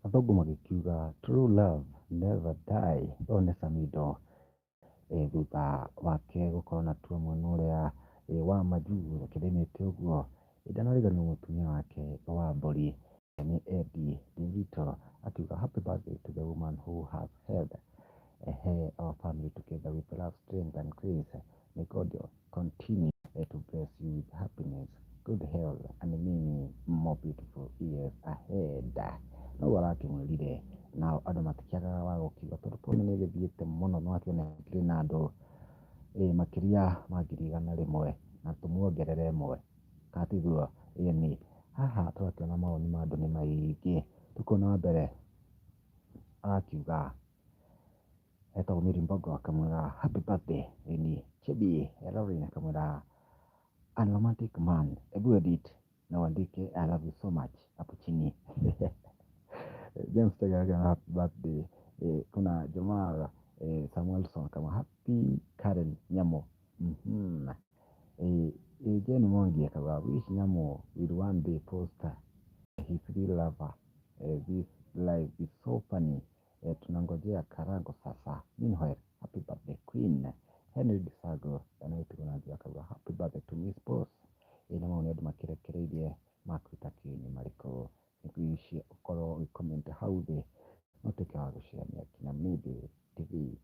Athũngũ magĩkiuga "True love never die". Ũyũ nĩ Samidoh thutha wake gũkorwo na tour mwena ũrĩa wa majuu akĩrĩmĩte ũguo, ndanariganĩrwo mũtumia wake wa mbũri nĩ Eddie Divito, akiuga "Happy birthday to the woman who has held our family together with love, strength and grace. May God continue to bless you with happiness, good health and many more beautiful years ahead." Noguo arakĩmwĩrire, nao andũ matikĩagaga wa gũkiuga tondũ tour ĩno nĩ ĩgĩthiĩte mũno, nĩ wakĩona ĩkĩrĩ na andũ makĩria ma 100,000 na tũmuongerere ĩmwe, kana tiguo? Ĩni, haha tũrakĩona mawoni ma andũ nĩ maingĩ, tũkona wa mbere arakiuga etagwo Mary Mbogo, akamwĩra "Happy birthday". Ĩni, Chebi Lauren akamwĩra "Unromantic man, ebu edit na uandike 'I love you so much' hapo chini." James Tega akasema "Happy birthday". Kuna Jamal Samuelson kama "Happy Karen Nyamo". Jane Mwangi akauga "Wish Nyamo will one day post his real lover. This life is so funny. Tunangojea Karango sasa." Meanwhile, happy birthday, Queen. Henry Desago anagĩtigwo na njĩra akauga "Happy birthday to Miss Boss". Nĩ mau nĩ andũ makĩrekereirie makwĩta kĩ nĩ marĩkũ. Nĩngwĩciria ũkorwo ũgĩ comment hau thĩ na ũtuĩke wa gũshare na Mĩndĩ TV.